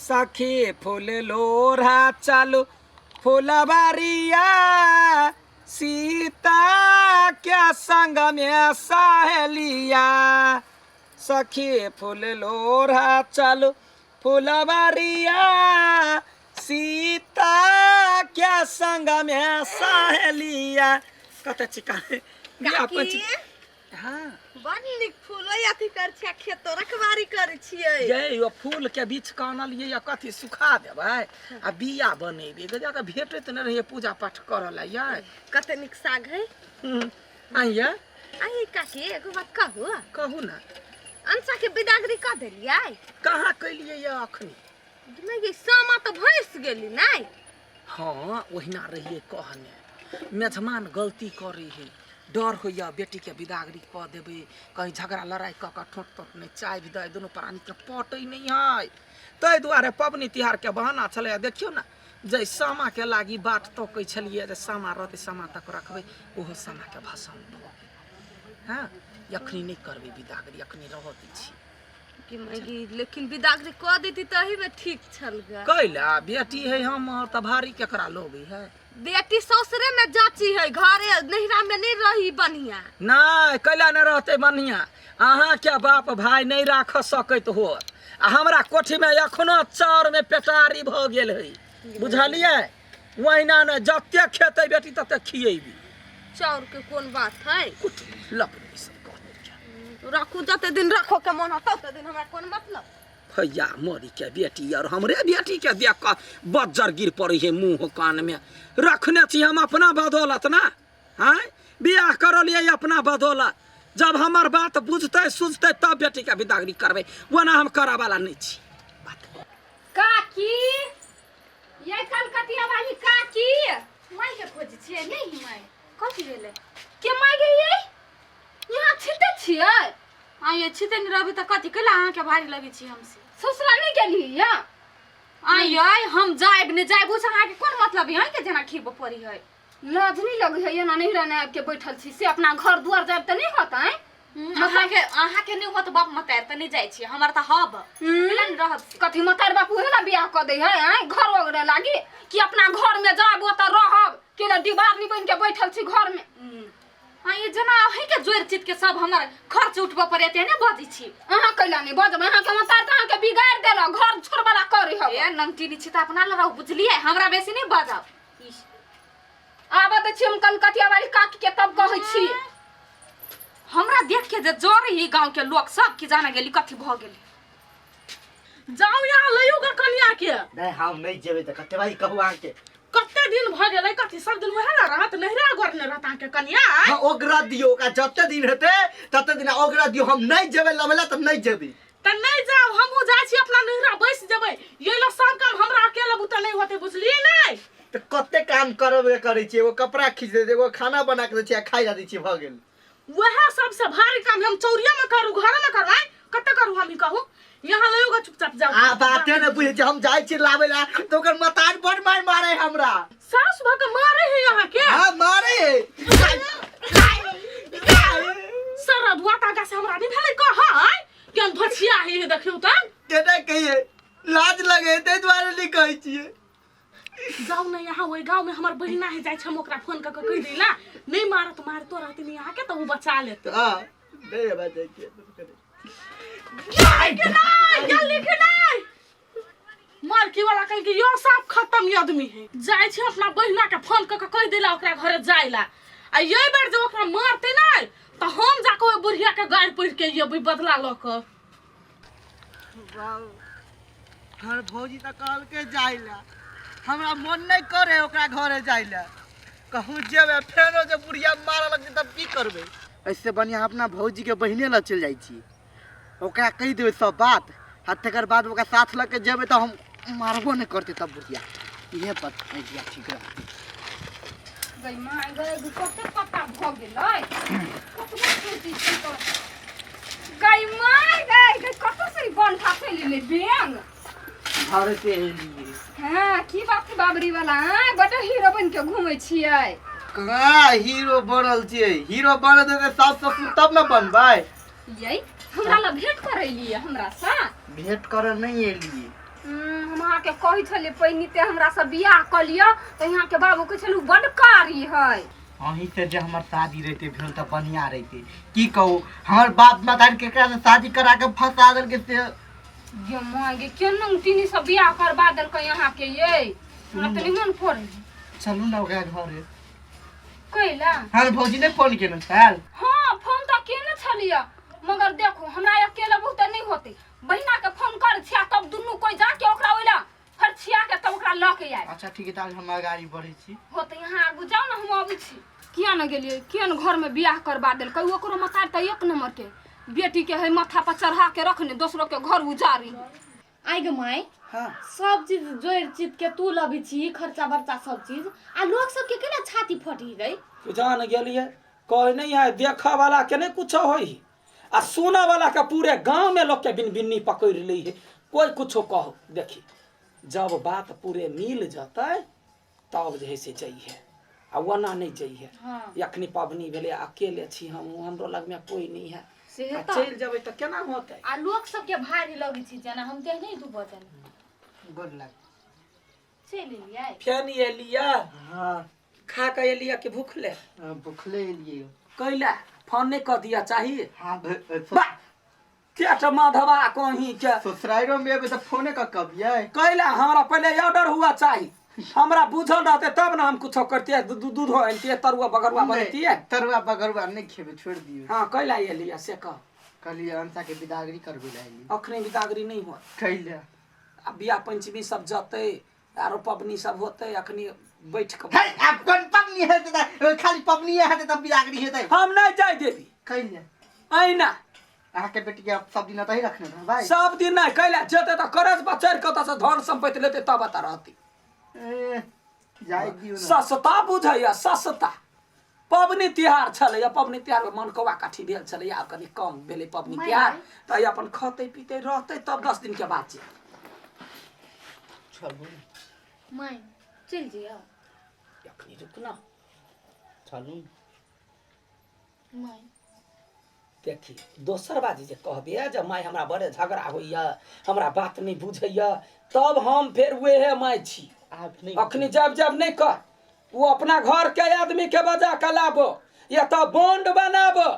सखी फूल लोढ़ा चलू फुलबारिया, सीता के संग में सहेलिया। सखी फूल लोढ़ा चलू फुलबारिया, सीता के संग में सहेलिया। कतऽ चिका बियाह काकी हाँ। बड़ नीक फूल अथी कर छियै, खेतो रखबारी करै छियै। ये यो फूल के बीच के आनलियै या कथी सुखा देबै आ बिया बनेबै। गजा के भेटैत नहि रहै पूजा पाठ करऽ लए यै। कते नीक साग है। आइए। आइए काकी, एगो बात कहू? कहू ना। अंशा के बिदागरी कऽ देलियै? कहाँ कैलियै ये अखनी? नहि गे, सामा तऽ भैंस गेली नहि। हाँ, ओहिना रहियै कहने। मेजमान गलती करै है, डर होइए बेटीके बिदागरी कऽ देबै, कहीं झगड़ा लड़ाइ कऽ कऽ ठोक तोक नहि चाबि दै, दुनू प्राणीके पटै नहि है, ताहि दुआरे पबनी तिहारके बहाना छलै। देखियौ ने, जे सामाके लागी बाट तकै छलियै जे सामा रहतै, सामा तक रखबै, ओहो सामाके भसान भऽ गेल। हँ, एखनी नहि करबै बिदागरी, एखनी रहऽ दै छी। कि मैगी, लेकिन बिदागरी कऽ देती तही में ठीक छल ग। कैला बेटी है हमर तऽ भारी केकरा लोगे है? बेटी ससुरे में जाची है, घरे नैहरा में नहीं रही बढ़िया। नहीं, कैला नहीं रहते बढ़िया? अहाँ के बाप भाई नहीं राख सकैत हो, आ हमरा कोठी में एखनो चाउर में पेटारी भऽ गेल है, बुझलियै? ओहिना ने जते खेतै बेटी तते खियेबी। चाउर के कोन बात है? कुछ लपड़ी सब कह देलकै। राखू जते दिन राखो के मन होतौ तते दिन, हमरा कोन मतलब। भैया मरी के बेटी और हमरे बेटी के देख कऽ बज्जर गिर पड़ै है मुँह कान में। रखने छी हम अपना बदौलत ना, आँय बियाह करलियै अपना बदौलत। जब हमर बात बुझतै सुझतै तब बेटी के बिदागरी करबै, ओना हम करऽ वाला नहि छी। काकी, ये कलकतिया वाली काकी, माय के खोज छियै नहीं? माय कथी भेलै के माय गे? ये यहाँ छिते छियै? हाँ, ये छिते नहीं रहबी तऽ कथी कैला अहाँके भारी लगै छी हमसे? ससुरा नहीं गेली या? आइ हम जायब नहि जायब ओहिसँ अहाँके कोन मतलब है? के जेना खिबो पड़ी है। लाज नहीं लगे है एना नहिरा नहि आबि के बैठल छी से? अपना घर दुआर जायब तऽ नहीं होत? आँय अहाँके नहि होत बाप मतार तऽ नहि जाइ छियै, हमर तऽ हब कैला नहि रहब से? कथी मतार बापू है ना बियाह कऽ दै है? आँय घर वगैरह लागी कि अपना घर में जाब ओतऽ रहब, केना दीवार नहीं बनि के बैठल छी घर में? हाँ, ये जेना अहींके जोड़ि चित के सब हमर खर्च उठबऽ पड़े तेहने बजै छी। अहाँ कैला नहि बजबै? अहाँके मतार तऽ अहाँके बिगाड़ि देलक, घर छोड़बला करै हब। ए नमकीनी छी तऽ अपना लए रहू, बुझलियै? हमरा बेसी नहि बजब। आबऽ दै छी हम कलकतिया वाली काकी के, तब कहै छी। हमरा देख के जे जरे ही गांव के लोग सब की जाने गेली कथी भऽ गेली। जाउ यहाँ लइयो ग कनिया के। नहीं, हम नहीं जेबै तऽ कते भाई कहू अहाँके। कते दिन भऽ गेलै, कथी सब दिन वएह ने रहत? नहिरा गोर ने रहत अहाँके कनिया? हाँ, ओकरा दियौ, ओकरा जते दिन हेतै तते दिन ओकरा दियौ। हम नहीं जेबै लबै ला तऽ नहीं जेबै। तऽ नहीं जाउ, हमहूँ जाइ छी अपना नहिरा बैस जेबै। ये लो सब काम हमरा अकेले बुते नहीं होतै, बुझलियै नहि? तऽ कते काम करबे करै छियै? एगो कपड़ा खींच दै छियै, एगो खाना बना के दै छियै आ खाइ ला दै छियै, भऽ गेल। वएह सबसे भारी काम हम चौरिया में करू, घर में करू, आँय कते करू हम ही कहू? यहाँ लइयो ग, चुपचाप जाउ। आ बाते ने बुझै छियै। हम जाइ छी लाबै ला तऽ ओकर मतार बड़ मारि मारे हमरा। सास भऽ के मारे है यहाँ के? हाँ, मारे है। सरदुआ तागा से हमरा नहीं भेलै कह आँय कि हम धोछिया ही है, देखियौ तऽ। केना कहियै, लाज लगे है, ताहि दुआरे नहि कहै छियै। जाउ ने यहाँ ओहि गाँव में हमर बहिना है, जाइ छै हम ओकरा फोन कऽ के कहि दै ला, नहि मारत, मारतो रहथिन यहाँ के तऽ ओ बचा लेत। हाँ, नहि हमरा जाइ छियै। के नहीं गेली कि नहीं मरकी वाला कहीं कि यो साफ खत्म आदमी है। जाइ छै अपना बहिना के फोन कऽ के कहि देला ओकरा घरे जाय ला, आ ये बेर जे ओकरा मारते नहीं तऽ हम जाके ओहि बुढ़िया के गारि पढ़ि के अयबै बदला लऽ कऽ। बाबू, हमर भौजी तऽ कहलकै जाय ला, हमरा मन नहि करे ओकरा घरे जाय ला। कहूँ जेबै फेरो जे बुढ़िया मारऽ लगतै तब की करबै? ऐसे बढ़िआँ अपना भौजीके बहिने लग चलि जाइ छी, ओकरा कहि देबै सब बात आ तकर बाद ओकरा साथ लऽ के जेबै तऽ हम मारबो नहि करतै तब बुढ़िया। इहे पर आइडिया ठीक रहतै। गई माय गई, कते पत्ता भऽ गेलै, कतबो सोचै छी तऽ। गई माय गई, गई कतऽ से ई बन्ठा फैल गेलै बेंग? घर से एलियै। हाँ, की बात छै बाबरी वाला? आँय बड्ड हीरो बनि के घूमै छियै। कहाँ हीरो बनल छियै? हीरो बनल तऽ सास ससुर तब ने बनबै। यै, हमरा लग भेंट करै लिए हमरा सँ? भेंट करऽ नहि एलियै। हम यहाँ के कहै छलियै पहिने ते हमरा से बियाह कऽ लिअ तऽ यहाँ के बाबू कहै छलै बड्ड कारी है। अहीं से जे हमर शादी रहते भेल तऽ बढ़िया रहते। की कहू, हमर बाप माता केकरा से शादी करा के फंसा देलकै से। गे माय गे, केना तीनी सब बियाह करबा देलकै यहाँ के ये? हमरा तऽ निमन पड़ै। चलू ने ओकरा घरे। कैला? हमर भौजी ने फोन केने छल। हाँ, फोन तऽ केने छलियै, मगर देखू हमरा अकेले बहुते नहि होतै। बहिना के फोन कर छिया, तब दुनू कोई जाके ओकरा ओइला फेर छिया के तब ओकरा लऽ के आयब। अच्छा ठीक है, तब हम गाड़ी बढ़ै छी। हो तऽ यहाँ आगू जाउ ने, हम अबै छी। किया ने गेलियै? किया ने घरमे बियाह करबा देलकै? ओकरो मतार तऽ एक नंबर के बेटी के है, माथा पर चढ़ा के रखने दोसरो के घर उजारी। आइ गे माय। हाँ। सब चीज जोड़ि चित के तू लबै छी, खर्चा बर्चा सब चीज, आ लोक सबके केना छाती फटी गई? जान गेलियै, कहै नहीं है देखऽ वाला के नहीं कुछो होई आ सुनऽ वाला के पूरे गांव में लोग के बिन बिन्नी पकड़ ली है। कोई कुछो कहो, देखी जब बात पूरे मिल जतै तब जे है से जइहे, आ ओना नहीं जइहे। हाँ। अखनी पबनी भेलै, अकेले छी हम, हमरो लगमे कोई नहीं है। से आ तऽ चलि जेबै तऽ केना होतै? आ लोक सबके भारी लगै छै, जेना हम तेहने दू बजन। गोर लाग। चलि एलियै। फेन एलियै? हाँ। खा के एलियै कि भूखले? हाँ, भूखले एलियै। कैला फोन नहीं कऽ दिया चाहिए? हाँ, बा पेट माधवा कहीं के। ससुराइरो में एबै तऽ फोने कऽ कबियै। कैला हमरा पहले ऑर्डर हुआ चाहिए, हमरा बुझल रहते तब ना हम कुछो करतियै। दूध आनतियै, तरुआ बगरुआ बनतियै। तरुआ बगरुआ नहि खेबै, छोड़ि दियौ। हाँ, कैला एलियै से कह। कहलियै अंशा के बिदागरी करबै लए एलियै। अखने बिदागरी नहीं होत। कैला? आ बियाह पंचमी सब जतै, आरो पबनी सब होतै, अखनी बैठ के। हे, आब कोन पबनी हेतै तऽ खाली पबनी हेतै तब बिदागरी हेतै? हम नहीं जाय देबी। कैला? ऐना। अहाँके बेटी के सब दिन एतहि रखने रहबै? सब दिन नहीं, कैला जेतै तऽ करज पर चढ़ि कऽ ओतऽ से धन सम्पत्ति लेतै तब एतऽ रहतै। ए, जाय दियौ ने। सस्ता बुझैया सस्ता। पबनी तिहार छलैया, पबनी तिहार मे मनकौआ काठी भेल छलैया, आब कनि कम भेलै पबनी तिहार, तऽ अपन खतै पीतै रहतै तब 10 दिन के बाद जेतै। चलू माय, चलि जइयौ। अखनी रुक ना। चलू माय। देखी दोसर बाजी जे कहबे जे माय हमरा बड़े झगड़ा होइया, हमरा बात नहीं बुझैया, तब हम फेर वेहे माय छी। आब नहि। अखनी जब जब नहीं कर, वो अपना घर के आदमी के बजा के लाबो या तो बॉन्ड बनाबो।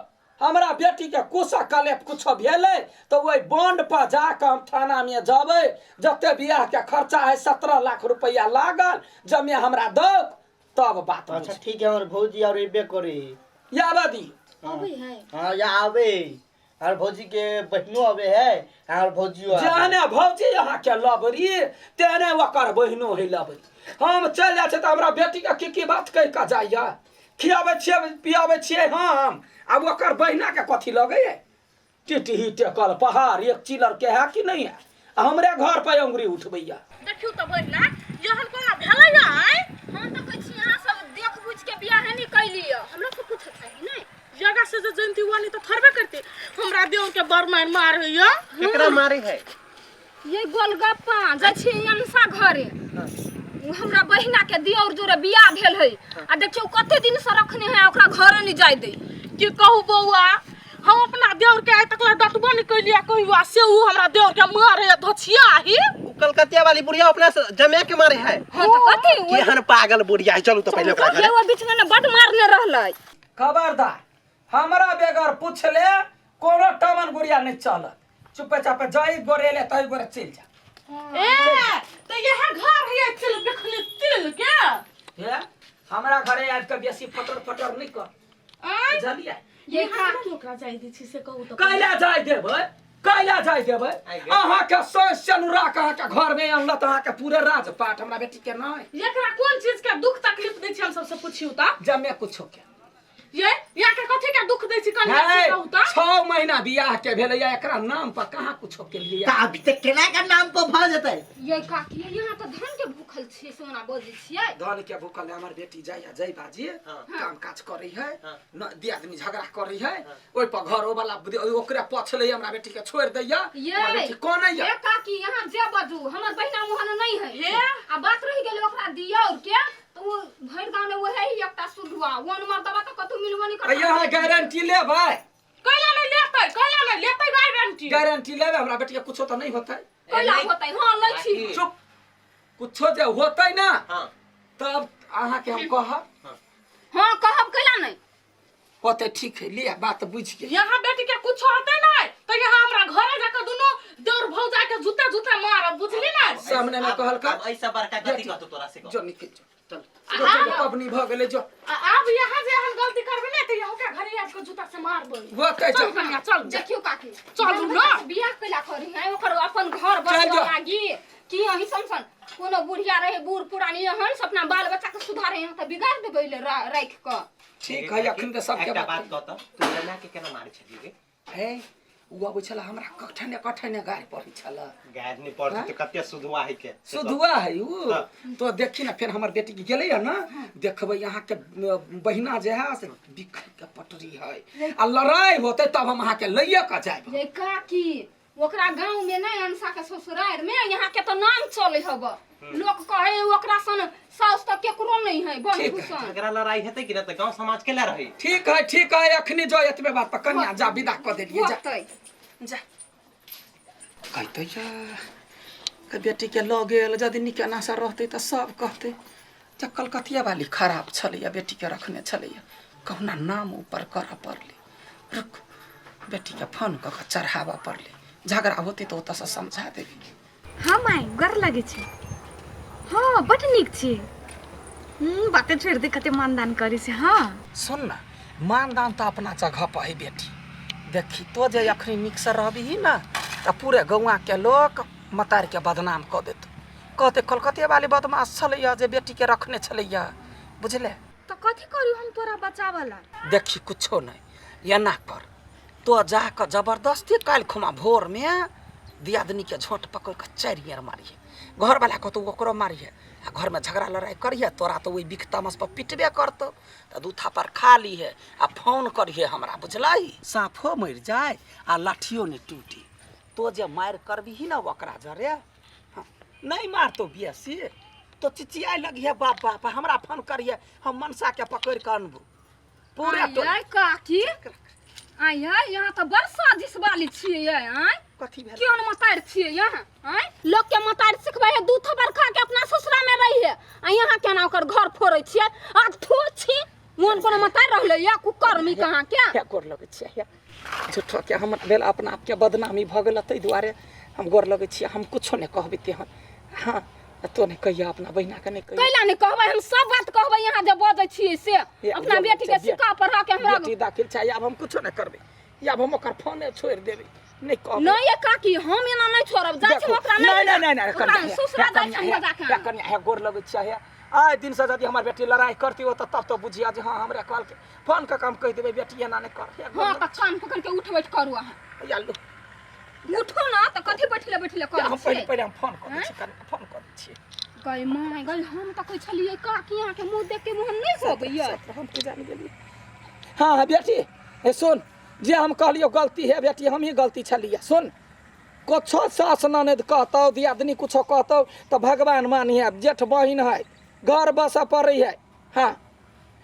हमरा बेटी के कुछ कलेप कुछ भेलै तो वही बॉन्ड पर जाके हम थाना में जबै, जते बियाह के खर्चा है 17 लाख रुपया लागल जमे हमरा दौ तब बात। अच्छा ठीक है, हमर भौजी और एबे करे। याबा दी। अबै है? हाँ, या आबे, और भौजी के बहिनो आबे है, और भौजियो आबे। जहने भौजी अहाँ के लबरी तेहने ओकर बहिनो है लबरी। हम चलि जाइ छियै तऽ हमरा बेटी के की की बात कहि कऽ जाइया, खियाबै छियै पियाबै छियै हम, आ ओकर बहिना के कथी लगैया? टिटही टेकल पहाड़ एक चिलर के है कि नहीं है, आ हमरे घर पर अंगुरी उठबैया। देखियौ तऽ बहिना, एहन कोना भेलै आइ? हम तऽ कहै छी अहाँ सब देख बुझ के बियाह नहि कैलियै, हमरा सब पूछऽ चाही नहि। जगह से जे जनती वानी तऽ थोड़बे करते। हमरा देव के बड़ मार मारैया। केकरा मारे है? ये गोलगप्पा जाइ छी अंसा घरे, हमरा बहिना के दियोर जोरे बियाह भेल है, आ देखियौ कते दिन से रखने है, ओकरा घरे नहीं जाय दे। की कहू बौआ, हम अपना देवर के आइ तक ला डटबो नहीं कैलियै कहियो, आ से उ हमरा देवर के मारे धछिया ही। उ कलकतिया वाली बुढ़िया अपना से जमा के मारे है? हाँ तऽ कथी केहन पागल बुढ़िया है। चलू तो पहले ओकरा घरे। वो बीच में ने बड मारने रहलै। खबरदार, हमरा बेगर पूछले कोनो टमन गुड़िया नहीं चलत। चुपे चापे जाई गोरे ले तई गोरे चलि जा। ए तऽ यह घर है तिल बिखली तिल के। हे, हमरा घरे आबि के बेसी फटर फटर नहीं कर, बुझलियै? ये काकी ओकरा जाय दै छी से कहू तऽ? कैला जाय देबै? कैला जाय देबै? अहाँ के सास चनुरा के अहाँ के घर में अनलत अहाँ के पूरे राजपाट, हमरा बेटी के नहीं। एकरा कोन चीज के दुख तकलीफ दै छी हम सबसे पुछियौ तऽ? जमे कुछो के। ये यहाँ के कथी के दुख दै छी कनिया से है, कहू तऽ? 6 महीना बियाह के भेलैया, एकरा नाम पर कहाँ कुछो के लिए? तऽ अभी तक केना के नाम पर भऽ जेतै? ये काकी, यहाँ तऽ धान के भूखल छियै, सोना बजै छियै। धन के भूखल है। हमर बेटी जाइया जय बाजी काम काज करै है न, दी आदमी झगड़ा करै है ओहि पर घरो वाला ओकरे पछलै, हमरा बेटी के छोड़ि दैया। ये हमर बेटी कनैया। ये काकी, यहाँ जे बजू हमर बहिना ओहन नहीं है। आ बात रहि गेलै ओकरा दियौर के, तऽ ओ भरि गाँव में ओहे ही एकटा सुधुआ वन मर्दबा तऽ कतौ मिलबो नहीं आ करता। यहाँ गारंटी लेबै? कैला नहीं लेतै, कैला नहीं लेतै गारंटी? गारंटी लेबै हमरा बेटी के कुछो तऽ नहीं होतै? कैला होतै? हाँ, लै छी। चुप। कुछो जे होतै ना हाँ तब अहाँके हम कहब। हाँ कहब कैला नहीं होतै ठीक है लिया बात बुझि गेल। यहाँ बेटी के कुछ होते नहीं तो यहाँ हमरा घरे जाकर दुनू देवर भौजाई के जूते जूते मारब बुझली ना। सामने में कहलका अब ऐसा बड़का गलती कहतो तोरा से जो निकल जो चल जो चल पबनी भ गेलै जो। अब यहाँ जे हम गलती करबे ना तो यहाँ के घरे आबि के जूता से मारबै। होतै चल जो कन्या चल देखियो काकी चलू ना। बियाह कैला करी है ओकर अपन घर चल बसवा जो। लागी कि अही समसन कोनो बुढ़िया रहे बूढ़ पुरानी हन से अपना बाल बच्चा के सुधारे यहाँ तऽ बिगाड़ देबै ले राखि कऽ। ठीक है अखन तऽ सबके एकटा बात बात कहत तू जमा के केना मारै छली रे? हे उ अबै छला हमरा कठने कठने गारि पड़ै छला। गारि नहि पड़तै तऽ कते सुधुआ है के सुधुआ है उ तो देखी ना फेर हमर बेटी के गेलै है ना देखबै अहाँ के बहिना जे है से बिखर के पटरी है आ लड़ाई होतै तब हम अहाँ के लइए के जायब। ये काकी ओकरा गांव में नहीं अंसा के ससुरार में यहाँ के तो नाम चले हब लोग कहे ओकरा सन साउस तो केकरो नहीं है ठीक है। बनभूषण। झगड़ा लड़ाई हेतै कि ना तऽ गांव समाज के ले रही। ठीक है अखनी जो एतबे बात पर कन्या जा विदा कऽ देलियै जा होतै। जा कहतै या के बेटी के लऽ गेल यदि नीके नासा रहतै तऽ सब कहतै जे कलकतिया वाली खराब छलैया बेटी के रखने छलैया कहुना नाम ऊपर करऽ पड़लै। रुक बेटी के फोन कऽ के चढ़ाबऽ पड़लै झगड़ा होतै तऽ ओतऽसँ समझा देबै। हाँ माय गर लगे छै। हाँ बड नीक छी। बाते छोड़ि दे कते मानदान करै छै। हाँ सुन ना मानदान तऽ अपना जगह पर है बेटी देखी तो जे अखनी नीकसँ रहबही ना तऽ पूरे गौआँ के लोक मतार के बदनाम कऽ देतौ कहते कलकतिया वाली बदमाश छलैया जे बेटी के रखने छलैया बुझले। तऽ कथी करू हम तोरा बचावला? देखी कुछो नहीं एना कर तो जाकऽ जबरदस्ती काल्हि खुमा भोरमे दियादनीके झोंट पकड़ि कऽ 4 बेर मारिहे घरवला कहतौ ओकरो मारिहे आ घरमे झगड़ा लड़ाइ करिहे तोरा तऽ ओहि बिख तामस पर पिटबे करतौ तऽ 2 थापड़ खा लीहे आ फोन करिहे हमरा बुझलही। साँफो मरि जाय आ लाठियो नहि टूटी तो जे मारि करबिही ने ओकरा जरे हाँ, नहीं मारतौ बेसी तो चिचियाए लगिहे बाप बाप हमरा फोन करिहे हम मनसा के पकड़ि कऽ अनबू पूरा आय काकी आय यहाँ तऽ बड़ साजिश वाली छियै आय कथी भेल केहन मतारि छियै यहाँ आय लोक के मतारि सिखबै है 2 थप्पड़ खा के अपना ससुरा में रही है आ यहाँ केना ओकर घर फोड़ै छियै आ थो छी मोन कोनो मतारि रहलै या कुकर्मी कहाँ के क्या गोर लगै छियै झूठो के हमर भेल अपना आपके बदनामी भऽ गेल ताहि दुआरे हम गोर लगै छियै हम कुछो नहि कहबै तेहन। हाँ तो नहीं कहिया अपना बहिना के नहीं कहिया। कैला नहीं कहबै हम सब बात कहबै यहाँ जे बजै छियै से अपना बेटी के सिखा पढ़ा के हमरा बेटी दाखिल छै आब हम कुछो नहीं करबै आब हम ओकर फोने छोड़ि देबै नहीं कहबै। नहीं ये काकी हम एना नहीं छोड़ब जाइ छी ओकरा नहीं नहीं नहीं नहीं ओकरा ससुरा जाइ छी मजा के कन्या हे गोर लगै छियै हे आइ दिन से यदि हमर बेटी लड़ाई करती हो तब तो बुझिया जे हाँ हमरा कहलकै फोन कऽ के हम कहि देबै बेटी एना नहीं कर। हाँ तऽ कान पकड़ के उठ बैठ करू अहाँ। या लो उठो ना तऽ कथी बैठले बैठले करै हम पहिले पहिले हम फोन कऽ दै छी फोन कऽ दै छी। गई माय गई हम तऽ कहै छलियै काकी अहाँके मुँह देख के मुँह नहि होबैया। हम की जानि गेलियै। हाँ हाँ बेटी हे सुन जे हम कहलियौ गलती है बेटी हम ही गलती छलियै सुन कुछो सास ननद कहतौ दियादनी कुछो कहतौ तऽ भगवान मानिहे जेठ बहिन है घर बसऽ पड़ै है। हाँ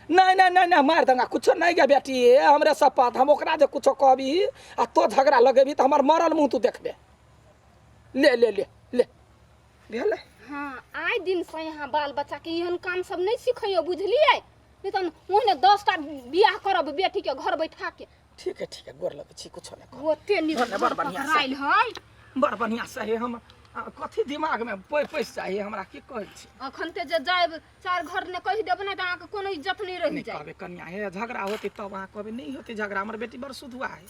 नहीं नहीं नहीं नहीं मार दंगा कुछो नहीं गे बेटी हमरे शपथ हम ओकरा जे कुछो कहबी आ तो झगड़ा लगेबी तऽ हमर मरल मुँह तू देखबे। ले ले ले ले भेलै। हाँ आइ दिन से यहाँ बाल बच्चा के एहन काम सब नहीं सिखैयो बुझलियै नहीं तऽ ओहने 10टा बियाह करब बेटी के घर बैठा के। ठीक है ठीक है गोर लगै छी कुछो नहीं कहब। ओते नीक बड़ घर बढ़िआँ से। पकड़ायल है बड़ बढ़िआँ से हे हम कथी दिमाग में पैस चाही हमरा की कहै छी। अखन ते जे जायब 4 घर ने कहि देब ने तऽ अहाँके कोनो इज्जत नहीं रहि नहीं जाय। कहबै कन्या हे झगड़ा होतै तब अहाँ कहबै नहीं होतै झगड़ा हमर बेटी बड़ सुधुआ है।